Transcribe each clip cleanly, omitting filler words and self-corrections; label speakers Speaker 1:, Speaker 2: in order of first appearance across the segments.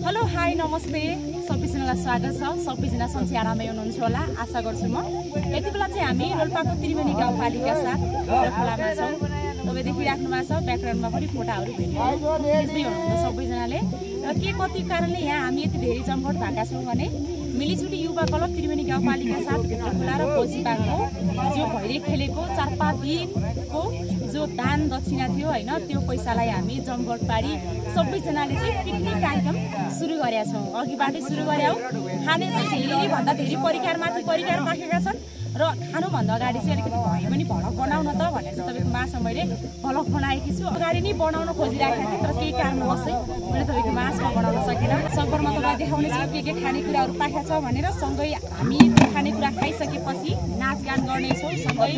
Speaker 1: Hello hi नमस्ते सबैजनालाई स्वागत छ। सबैजना सन्चै आरामै हुनुहुन्छ होला आशा गर्छु म। यति बेला चाहिँ हामी रोल्पाको त्रिवेणी गाउँपालिका 7 खोलामा छौँ। तपाईँ देखिराख्नु भएको छ ब्याकग्राउन्डमा पनि फोटाहरू भेट्दै हुनुहुन्छ सबैजनाले। र के कति कारणले यहाँ हामी यति धेरै जमघट भएका छौँ भने मिलिजुली युवा क्लब त्रिवेणी गाउँपालिका 7 भित्रखोला र खोजीबागको जो भैरे खेलेको 4-5 दिनको जो दान दक्षिणा थियो हैन, त्यो पैसालाई हामी जमघट पारी सबैजनाले चाहिँ पिकनिक कार्यक्रम सुरु गरेका छौँ। अघिबाटै सुरु गर्यौँ। खाने चाहिँ धेरैभन्दा धेरै परिकारमाथि परिकार राखेका छन् र खानुभन्दा अगाडि चाहिँ अलिकति भए पनि भलक बनाउन त भनेर चाहिँ तपाईँको मासु मैले भलक बनाएकी छु। अगाडि नै बनाउन खोजिराखेको थिएँ तर केही कारणवश चाहिँ मैले तपाईँको मासुमा बनाउन सकिनँ। सकरमा तपाईँलाई देखाउनेछु के खानेकुराहरू पाकेको छ भनेर। सँगै हामी त्यो खानेकुरा खाइसकेपछि नाचगान गर्नेछौँ। सँगै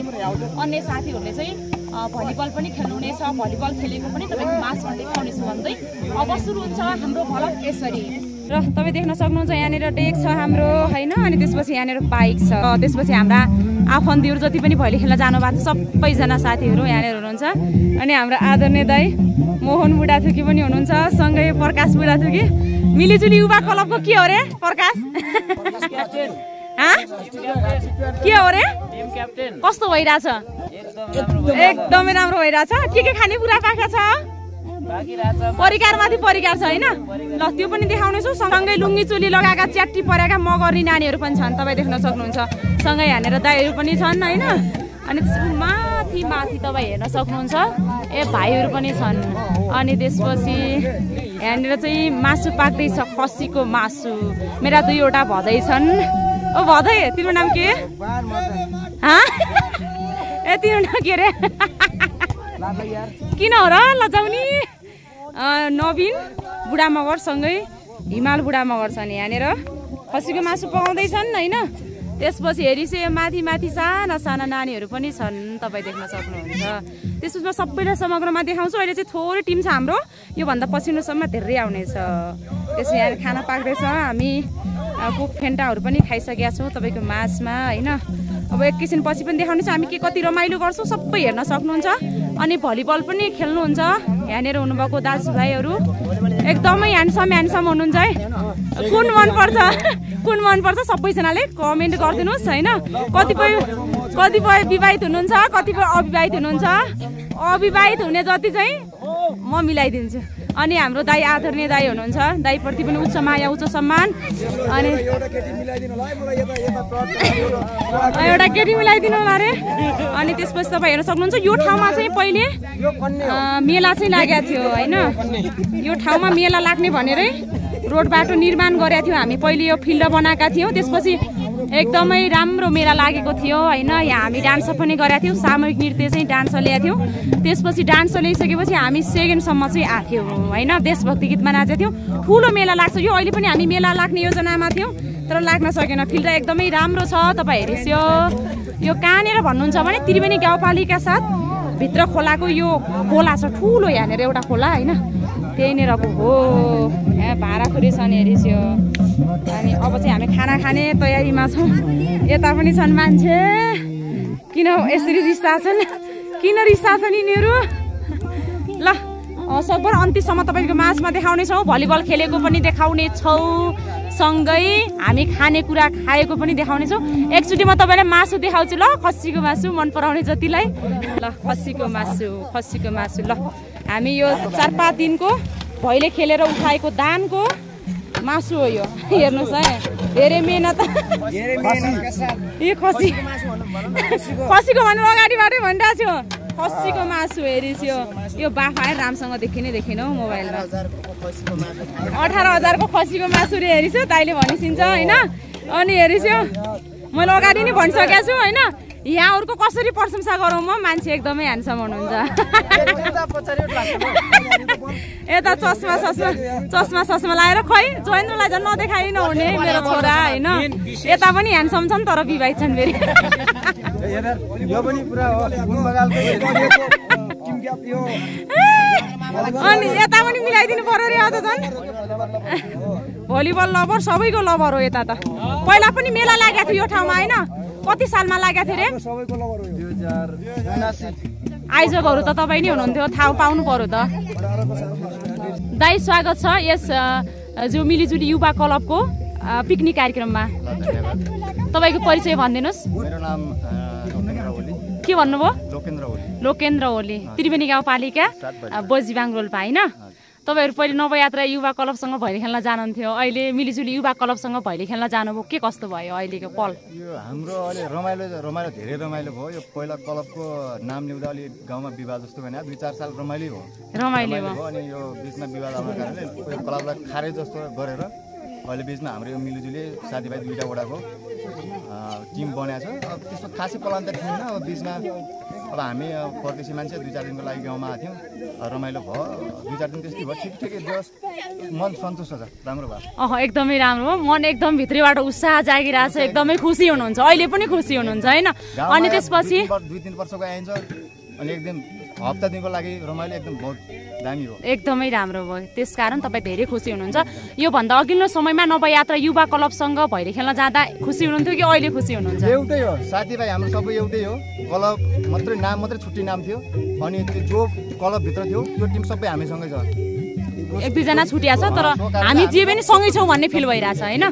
Speaker 1: अन्य साथीहरूले चाहिँ भलिबल पनि खेल्नुहुनेछ। भलिबल खेलेको पनि तपाईँको मासुमा देखाउनेछु भन्दै अब सुरु हुन्छ हाम्रो भलक यसरी। र तपाईँ देख्न सक्नुहुन्छ यहाँनिर डेक छ हाम्रो हैन, अनि त्यसपछि यहाँनिर बाइक छ। त्यसपछि हाम्रा आफन्तीहरू जति पनि भैली खेल्न जानुभएको छ सबैजना साथीहरू यहाँनिर हुनुहुन्छ। अनि हाम्रो आदरणीय दाई मोहन बुढाथुकी पनि हुनुहुन्छ, सँगै प्रकाश बुढाथुकी। मिलिजुली युवा क्लबको के हो रे प्रकाश? के हो रे? कस्तो भइरहेछ? एकदमै राम्रो भइरहेछ। के खानेकुरा पाकेको छ? परिकारमाथि परिकार छ हैन। ल त्यो पनि देखाउनेछु। सँगै लुङ्गी चोली लगाएका च्याट्टी परेका मगर्नी नानीहरू पनि छन्, तपाईँ देख्न सक्नुहुन्छ। सँगै यहाँनिर दाइहरू पनि छन् हैन। अनि माथि माथि तपाईँ हेर्न सक्नुहुन्छ भाइहरू पनि छन्। अनि त्यसपछि यहाँनिर चाहिँ मासु पाक्दैछ, खसीको मासु। मेरा 2वटा भदै छन्। ओ भदै तिम्रो नाम के? तिम्रो नाम के रे? किन हो र लजाउने? नवीन बुढा मगर सँगै हिमाल बुढा मगर छन् यहाँनिर। खसीको मासु पकाउँदैछन् हैन। त्यसपछि हेरिसे माथि माथि साना साना नानीहरू पनि छन्, तपाईँ देख्न सक्नुहुन्छ। त्यसमा सबैलाई समग्रमा देखाउँछु। अहिले चाहिँ थोरै टिम छ हाम्रो, योभन्दा पछिल्लोसम्म धेरै आउनेछ। त्यसपछि यहाँ खाना पाक्दैछ। हामी कुक फेन्टाहरू पनि खाइसकेका छौँ तपाईँको मासमा हैन। अब एकैछिन पछि पनि देखाउनेछ हामी के कति रमाइलो गर्छौँ, सबै हेर्न सक्नुहुन्छ। अनि भलिबल पनि खेल्नुहुन्छ यहाँनिर हुनुभएको दाजुभाइहरू। एकदमै ह्यान्डसम हुनुहुन्छ है। कुन मनपर्छ सबैजनाले कमेन्ट गरिदिनुहोस् हैन। कतिपय विवाहित हुनुहुन्छ, कतिपय अविवाहित हुनुहुन्छ। अविवाहित हुने जति चाहिँ म मिलाइदिन्छु। अनि हाम्रो दाई आदरणीय दाई हुनुहुन्छ, दाईप्रति पनि उच्च माया उच्च सम्मान। अनि एउटा केटी मिलाइदिनु होला रे। अनि त्यसपछि तपाईँ हेर्न सक्नुहुन्छ यो ठाउँमा चाहिँ पहिले मेला चाहिँ लागेको थियो हैन। यो ठाउँमा मेला लाग्ने भनेरै रोड बाटो निर्माण गरेका थियौँ हामी। पहिले यो फिल्ड बनाएका थियौँ, त्यसपछि एकदमै राम्रो मेला लागेको थियो हैन। यहाँ हामी डान्स पनि गरेका थियौँ, सामूहिक नृत्य चाहिँ डान्स ल्याएको थियौँ। त्यसपछि डान्स ल्याइसकेपछि हामी सेकेन्डसम्म चाहिँ आएको थियौँ हैन। देशभक्ति गीतमा नाचेको थियौँ। ठुलो मेला लाग्छ यो। अहिले पनि हामी मेला लाग्ने योजनामा थियौँ तर लाग्न सकेन। फिल्ड एकदमै राम्रो छ। तपाईँ हेरिस्यो यो कहाँनिर भन्नुहुन्छ भने त्रिवेणी गाउँपालिका 7 भित्र खोलाको यो खोला छ ठुलो यहाँनिर एउटा खोला हैन, त्यहीँनिरको हो। यहाँ भाँडाखुरी छन् हेरिस्यो। अनि अब चाहिँ हामी खाना खाने तयारीमा छौँ। यता पनि छन् मान्छे। किन यसरी रिसाछन्? यिनीहरू? ल सकभर अन्तिमसम्म तपाईँको मासमा देखाउनेछौँ। भलिबल खेलेको पनि देखाउनेछौँ। सँगै हामी खानेकुरा खाएको पनि देखाउनेछौँ। एकचोटि म तपाईँलाई मासु देखाउँछु ल, खसीको मासु मन पराउने जतिलाई। ल खसीको मासु ल। हामी यो 4-5 दिनको भैले खेलेर उठाएको दानको मासु हो यो। हेर्नुहोस् है, धेरै मेहनत। यो खसीको भन्नु अगाडिबाटै भनिरहेको छु। खसीको मासु हेरिस्यो। यो बाफा रामसँग देखिनौ मोबाइलमा। 18,000 को खसीको मासु रे हेरिस्यो दाइले भनिसिन्छ हैन। अनि हेरिस्यो मैले अगाडि नै भनिसकेको छु हैन। यहाँहरुको कसरी प्रशंसा गरौँ म? मान्छे एकदमै ह्यान्डसम हुनुहुन्छ। यता चस्मा लाएर खै जोइन्द्रलाई झन् नदेखाइ नहुने मेरो छोरा हैन। यता पनि ह्यान्डसम छन् तर विवाहित छन् फेरि।
Speaker 2: यो पनि पुरा हो गुम्बगालको
Speaker 1: अनि यता पनि मिलाइदिनु पर्यो रे अझ झन्। भलिबल लभर सबैको लभर हो यता त। पहिला पनि मेला लागेको थियो यो ठाउँमा हैन। कति सालमा लागेको थियो रे?
Speaker 2: सबैको लभर हो 2079।
Speaker 1: आयोजकहरू त तपाईँ नै हुनुहुन्थ्यो, थाहा पाउनु पर्यो त। दाइ स्वागत छ यस जो मिलिजुली युवा क्लबको पिकनिक कार्यक्रममा। तपाईँको परिचय भनिदिनुहोस्।
Speaker 2: मेरो नाम लोकेन्द्र ओली।
Speaker 1: के भन्नुभयो?
Speaker 2: लोकेन्द्र ओली।
Speaker 1: लोकेन्द्र ओली, त्रिवेणी गाउँपालिका बजिबाङ रोल्पा होइन? तपाईँहरू पहिले नवयात्रा युवा क्लबसँग भैली खेल्न जानुहुन्थ्यो, अहिले मिलिजुली युवा क्लबसँग भैली खेल्न जानुभयो, के कस्तो भयो अहिलेको पल?
Speaker 2: यो हाम्रो अहिले रमाइलो धेरै रमाइलो भयो। यो पहिला क्लबको नाम लिउँदा अलि गाउँमा विवाद जस्तो भएन, 2-4 साल रमाइलो भयो। अनि यो बिचमा विवाद आउनको कारणले यो क्लबलाई खारेज जस्तो गरेर अहिले बिचमा हाम्रो यो मिलिजुली साथीभाइ 2टा वडाको टिम बनाएको छ। अब त्यस्तो खासै प्लान त थिएन। अब बिचमा अब हामी परदेशी मान्छे 2-4 दिनको लागि गाउँमा आएको थियौँ, रमाइलो भयो। 2-4 दिन त्यस्तै भयो, ठिकै जस मन सन्तुष्ट छ, राम्रो भयो।
Speaker 1: एकदमै राम्रो हो, मन एकदम भित्रैबाट उत्साह जागिरहेको छ, एकदमै खुसी हुनुहुन्छ, अहिले पनि खुसी हुनुहुन्छ होइन? अनि त्यसपछि
Speaker 2: 2-3 वर्षको आइन्छ अनि एकदम हप्ता दिनको लागि रमाइलो एकदम बहुत दामी हो,
Speaker 1: एकदमै राम्रो भयो। त्यसकारण तपाईँ धेरै खुसी हुनुहुन्छ। योभन्दा अघिल्लो समयमा नवयात्रा युवा क्लबसँग भैली खेल्न जाँदा खुसी हुनुहुन्थ्यो कि अहिले खुसी हुनुहुन्छ?
Speaker 2: एउटै हो, साथीभाइ हाम्रो सबै एउटै हो। क्लब मात्रै नाम मात्रै छुट्टी नाम थियो, अनि त्यो जो क्लबभित्र थियो त्यो टिम सबै हामीसँगै छ।
Speaker 1: 1-2 जना छुटिया छ, तर हामी जे पनि सँगै छौँ भन्ने फिल भइरहेछ होइन?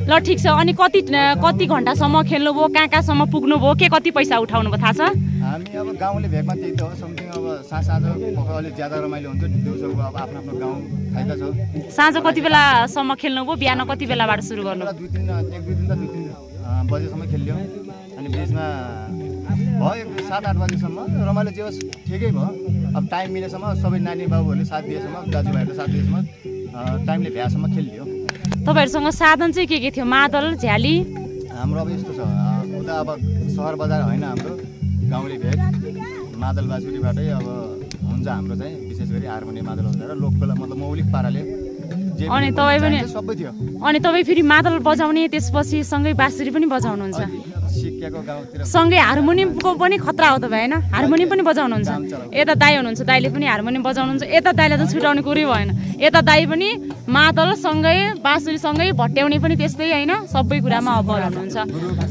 Speaker 1: ल ठिक छ। अनि कति घन्टासम्म खेल्नुभयो, कहाँसम्म पुग्नुभयो, कति पैसा उठाउनु भयो थाहा छ?
Speaker 2: हामी अब गाउँले भेगमा त्यही त हो, समथिङ अब साँझ अलिक ज्यादा रमाइलो हुन्छ। दिउँसोको अब आफ्नो गाउँ फाइदा छ।
Speaker 1: साँझ कति बेलासम्म खेल्नुभयो, बिहान कति बेलाबाट सुरु गर्नु?
Speaker 2: 2-3 बजेसम्म खेल्यो, अनि बिचमा भयो 7-8 बजेसम्म रमाइलो जे होस् ठिकै भयो। अब टाइम मिलेसम्म सबै नानी बाबुहरूले साथ दिएसम्म, दाजुभाइहरूले साथ दिएसम्म, टाइमले भ्याएसम्म खेलियो।
Speaker 1: तपाईँहरूसँग साधन चाहिँ के थियो? मादल, झ्याली?
Speaker 2: हाम्रो अब यस्तो छ, उता अब सहर बजार होइन, हाम्रो गाउँले भेग मादल बाँसुरीबाटै अब हुन्छ। हाम्रो चाहिँ विशेष गरी हार्मोनियम मादल हुन्छ र लोकल मतलब मौलिक पाराले
Speaker 1: अनि तपाईँ पनि
Speaker 2: सबै थियो।
Speaker 1: अनि तपाईँ फेरि मादल बजाउने, त्यसपछि सँगै बाँसुरी पनि बजाउनुहुन्छ,
Speaker 2: सिक्किएको गाउँतिर
Speaker 1: सँगै हार्मोनियमको पनि खतरा हो तपाईँ होइन? हार्मोनियम पनि बजाउनुहुन्छ? यता दाई हुनुहुन्छ, दाईले पनि हार्मोनियम बजाउनुहुन्छ, यता दाईलाई त छुटाउने कुरै भएन। यता दाई पनि मादल सँगै बाँसुरी सँगै भट्ट्याउने पनि त्यस्तै होइन? सबै कुरामा अब्बल हुनुहुन्छ।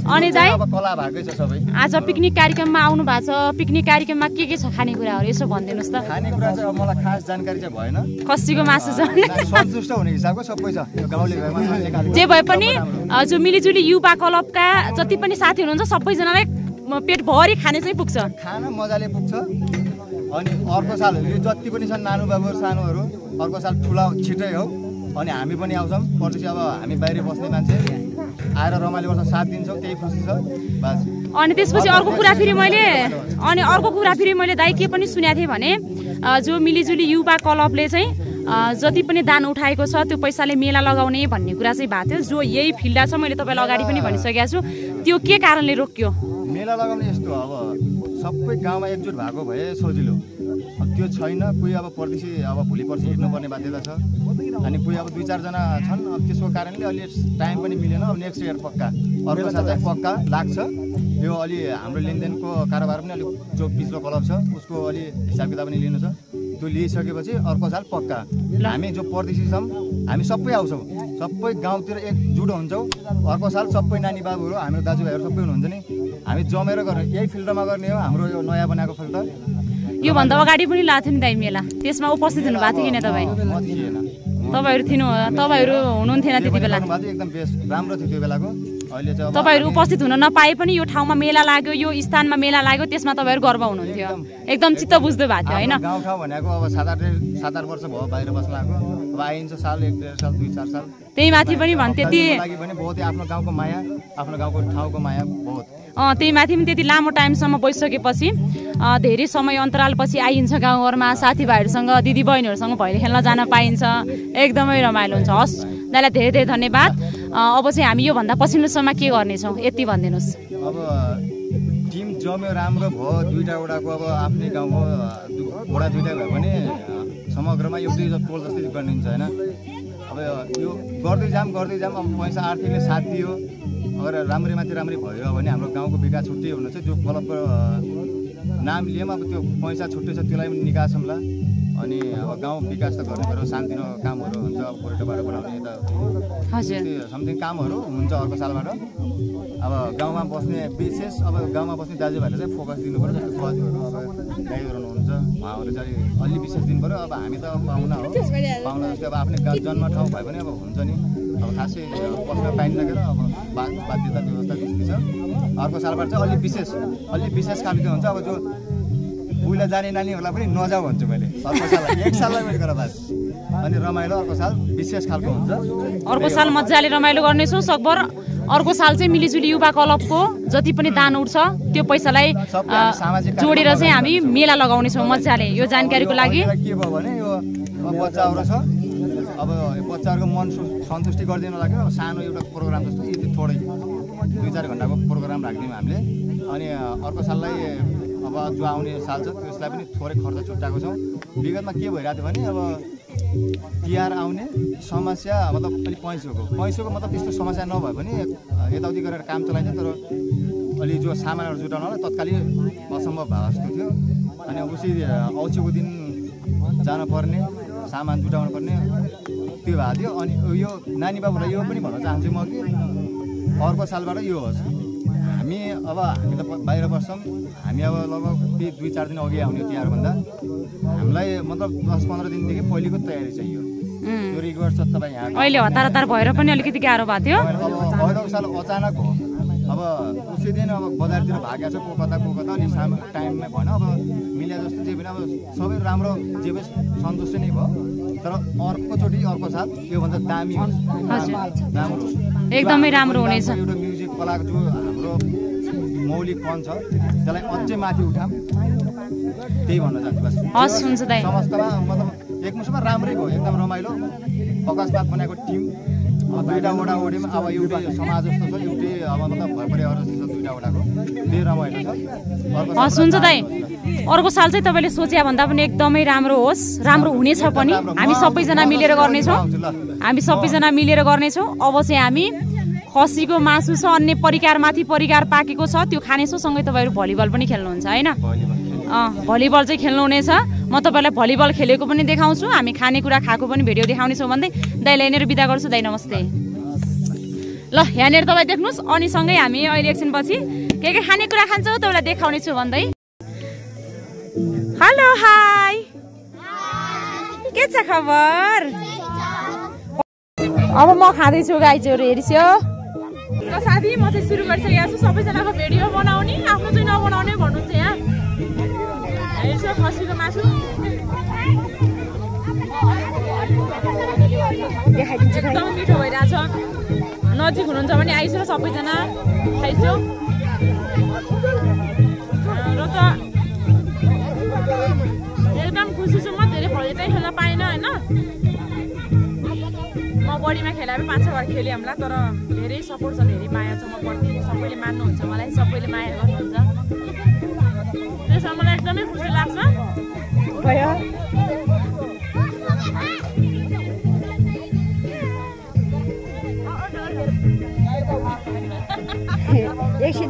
Speaker 1: अनि दाई आज पिकनिक कार्यक्रममा आउनु भएको छ, पिकनिक कार्यक्रममा के छ खानेकुराहरू यसो भनिदिनुहोस् त?
Speaker 2: खानेकुरा चाहिँ मलाई खास जानकारी चाहिँ भएन,
Speaker 1: खसीको मासु छ,
Speaker 2: सन्तुष्ट हुने हिसाबको सबै छ गाउँले भेगमा।
Speaker 1: जे भए पनि जो मिलिजुली युवा क्लबका जति पनि साथी हुनुहुन्छ सबैजनालाई पेटभरि खाने चाहिँ पुग्छ,
Speaker 2: खाना मजाले पुग्छ। अनि अर्को साल यो जति पनि छन् नानु बाबुहरू सानोहरू, अर्को साल ठुला छिटै हो। अनि हामी पनि आउँछौँ पछि। अब हामी बाहिर बस्ने मान्छे आएर रमाइलो गर्छ, 7 दिन छौँ, त्यही खुसी छ बस।
Speaker 1: अनि त्यसपछि अर्को कुरा फेरि मैले दाइ के पनि सुनेको थिएँ भने जो मिलिजुली युवा क्लबले चाहिँ जति पनि दान उठाएको छ त्यो पैसाले मेला लगाउने भन्ने कुरा चाहिँ भएको थियो। जो यही फिल्ड छ, मैले तपाईँलाई अगाडि पनि भनिसकेको छु, त्यो के कारणले रोकियो?
Speaker 2: मेला लगाउने यस्तो अब सबै गाउँमा एकजुट भएको भए सजिलो, अब त्यो छैन। कोही अब परदेशी अब भोलि पर्सि हिँड्नुपर्ने बाध्यता छ, अनि कोही अब 2-4 जना छन्। अब त्यसको कारणले अलि टाइम पनि मिलेन। अब नेक्स्ट इयर पक्का, अर्को साल चाहिँ पक्का लाग्छ। यो अलि हाम्रो लेनदेनको कारोबार पनि अलिक जो पिछलो क्लब छ उसको अलि हिसाब किताब पनि लिनु छ, त्यो लिइसकेपछि अर्को साल पक्का हामी जो परदेशी छौँ हामी सबै आउँछौँ, सबै गाउँतिर एकजुट हुन्छौँ। अर्को साल सबै नानी बाबुहरू हाम्रो दाजुभाइहरू सबै हुनुहुन्छ नि, हामी जमेर गर्ने यही फिल्डमा गर्ने हो। हाम्रो यो नयाँ बनाएको फिल्ड
Speaker 1: योभन्दा अगाडि पनि लाग्थ्यो नि दाइ मेला, त्यसमा उपस्थित हुनुभएको थियो कि न तपाईँ? तपाईँहरू हुनुहुन्थेन त्यति बेला?
Speaker 2: एकदम बेस्ट राम्रो थियो त्यो बेलाको। अहिले चाहिँ
Speaker 1: तपाईँहरू उपस्थित हुन नपाए पनि यो ठाउँमा मेला लाग्यो, यो स्थानमा मेला लाग्यो, त्यसमा तपाईँहरू गर्व हुनुहुन्थ्यो, एकदम चित्त बुझ्दै भएको थियो होइन?
Speaker 2: गाउँठाउँ भनेको अब 7-8 वर्ष भयो बाहिर बस्न लाग्यो, अब आइन्छ साल 1-1.5 साल 2-4 साल,
Speaker 1: त्यही माथि पनि त्यति
Speaker 2: बहुत आफ्नो गाउँको माया, आफ्नो गाउँको ठाउँको माया बहुत।
Speaker 1: त्यही माथि पनि त्यति लामो टाइमसम्म बसिसकेपछि धेरै समय अन्तरालपछि आइन्छ गाउँघरमा, साथीभाइहरूसँग दिदीबहिनीहरूसँग भैली खेल्न जान पाइन्छ, एकदमै रमाइलो हुन्छ। हस् दाइलाई धेरै धेरै धन्यवाद। अब चाहिँ हामी योभन्दा पछिल्लो समयमा के गर्नेछौँ यति भनिदिनुहोस्।
Speaker 2: अब टिम जम्यो, राम्रो भयो, 2टा वडाको अब आफ्नै गाउँको वडा 2टा भयो भने समग्रमा एउटै टोल जस्तै गरिन्छ होइन? अब यो गर्दै जाम अब पैसा आर्थिकले साथ दियो, अगर राम्रैमाथि राम्रै भयो भने हाम्रो गाउँको विकास छुट्टै हुनु छ। जो क्लबको नाम लियौँ अब त्यो पैसा छुट्टै छ, त्यसलाई पनि निकासौँला। अनि अब गाउँ विकास त गर्नु पर्यो, सानोतिनो कामहरू हुन्छ, अब कोरेटोबाट बनाउने यता समथिङ कामहरू हुन्छ अर्को सालबाट। अब गाउँमा बस्ने विशेष अब गाउँमा बस्ने दाजुभाइले चाहिँ फोकस दिनु पर्यो, जस्तो फौजीहरू अब गाईहरू हुनुहुन्छ उहाँहरू चाहिँ अलि विशेष दिनु पर्यो। अब हामी त पाहुना हो, पाहुना जस्तै अब आफ्नै जन्म ठाउँ भए पनि अब हुन्छ नि, अब खासै बस्न पाइन्न के अब बाध्यता व्यवस्था त्यस्तै छ। अर्को सालबाट चाहिँ अलि विशेष खालको हुन्छ। अब जो बुइला जाने नानीहरूलाई पनि नजाऊ भन्छु मैले अर्को साल, एक साललाई वेट गर बास, अनि रमाइलो अर्को साल विशेष खालको हुन्छ।
Speaker 3: अर्को साल मजाले रमाइलो गर्नेछौँ सकभर। अर्को साल चाहिँ मिलिजुली युवा क्लबको जति पनि दान उठ्छ त्यो पैसालाई जोडेर चाहिँ हामी मेला लगाउनेछौँ मजाले। यो जानकारीको लागि
Speaker 2: के भयो भने यो बच्चाहरू छ, अब बच्चाहरूको मन सन्तुष्टि गरिदिनु लागि अब सानो एउटा प्रोग्राम जस्तो यति थोरै 2-4 घन्टाको प्रोग्राम राखिदिउँ हामीले। अनि अर्को साललाई अब जो आउने साल छ त्यसलाई पनि थोरै खर्च छुट्याएको छौँ। विगतमा के भइरहेको थियो भने अब तिहार आउने समस्या मतलब अलि पैसोको मतलब त्यस्तो समस्या नभए पनि यताउति गरेर काम चलाइन्छ, तर अलि जो सामानहरू जुटाउनलाई तत्कालीन असम्भव भएको जस्तो थियो। अनि उसी औँसीको दिन जानुपर्ने, सामान जुटाउनु पर्ने त्यो भएको थियो। अनि यो नानी बाबुलाई यो पनि भन्न चाहन्छु म कि अर्को सालबाट यो होस्, हामी त बाहिर बस्छौँ, हामी अब लगभग 2-4 दिन अघि आउने तिहारभन्दा हामीलाई मतलब 10-15 दिनदेखि पहिलेको तयारी चाहियो। यो रिक्वेस्ट छ तपाईँ यहाँ
Speaker 3: अहिले हतार भएर पनि अलिकति गाह्रो भएको थियो।
Speaker 2: पहिलो साल अचानक हो, अब उसी दिन अब बजारतिर भागेको छ को कता अनि टाइममै भएन। अब मिल्या जस्तो जे पनि अब सबै राम्रो जे पनि सन्तुष्ट नै भयो, तर अर्कोचोटि अर्को साल योभन्दा दामी राम्रो
Speaker 3: एकदमै राम्रो हुनेछ।
Speaker 2: एउटा म्युजिक कलाको जो हाम्रो मौलिकपन छ त्यसलाई अझै माथि उठाम, त्यही भन्न चाहन्छु बस।
Speaker 3: हस् हुन्छ दाइ।
Speaker 2: समस्तमा मतलब एकमुसमा राम्रै भयो, एकदम रमाइलो अकस्मात बनाएको टिम, दुईवटा वडा ओडीमा अब एउटै समाज जस्तो छ, एउटै अब मतलब घर परिवार जस्तो छ दुईवटा वडाको, त्यही रमाइलो छ।
Speaker 3: हस् हुन्छ दाइ। अर्को साल चाहिँ तपाईँले सोचे भन्दा पनि एकदमै राम्रो होस्, राम्रो हुनेछ पनि। हामी सबैजना मिलेर गर्नेछौँ, अब चाहिँ हामी खसीको मासु छ, अन्य परिकारमाथि परिकार पाकेको छ त्यो खानेछौँ। सँगै तपाईँहरू भलिबल पनि खेल्नुहुन्छ होइन? भलिबल चाहिँ खेल्नुहुनेछ। म तपाईँलाई भलिबल खेलेको पनि देखाउँछु, हामी खानेकुरा खाएको पनि भिडियो देखाउनेछौँ भन्दै दाइलाई यहाँनिर बिदा गर्छु। दाइ नमस्ते। ल यहाँनिर तपाईँ देख्नुहोस्। अनि सँगै हामी अहिले एकछिनपछि के खानेकुरा खान्छौँ तपाईँलाई देखाउने छु भन्दै। हेलो हाई, के छ खबर? अब म खाँदैछु गाई चोर हेरिस्यो।
Speaker 1: ल साथी म चाहिँ सुरु गरिसकेको छु सबैजनाको भिडियो बनाउने, आफ्नो चाहिँ नबनाउने भन्नुहुन्छ यहाँ। हेर्छु खसीको मासु
Speaker 3: देखाइदिन्छु।
Speaker 1: एकदम मिठो भइरहेछ। नजिक हुनुहुन्छ भने आइसु सबैजना खाइसु। र त एकदम खुसी छु म, धेरै भोलि चाहिँ खेल्न पाएन होइन। म बढीमा खेला 5-6 बार खेलेँ हामीलाई, तर धेरै सपोर्ट छ, धेरै माया छ म प्रति। सबैले मान्नुहुन्छ मलाई, सबैले माया गर्नुहुन्छ, त्यसमा मलाई एकदमै खुसी लाग्छ।
Speaker 3: एकछिन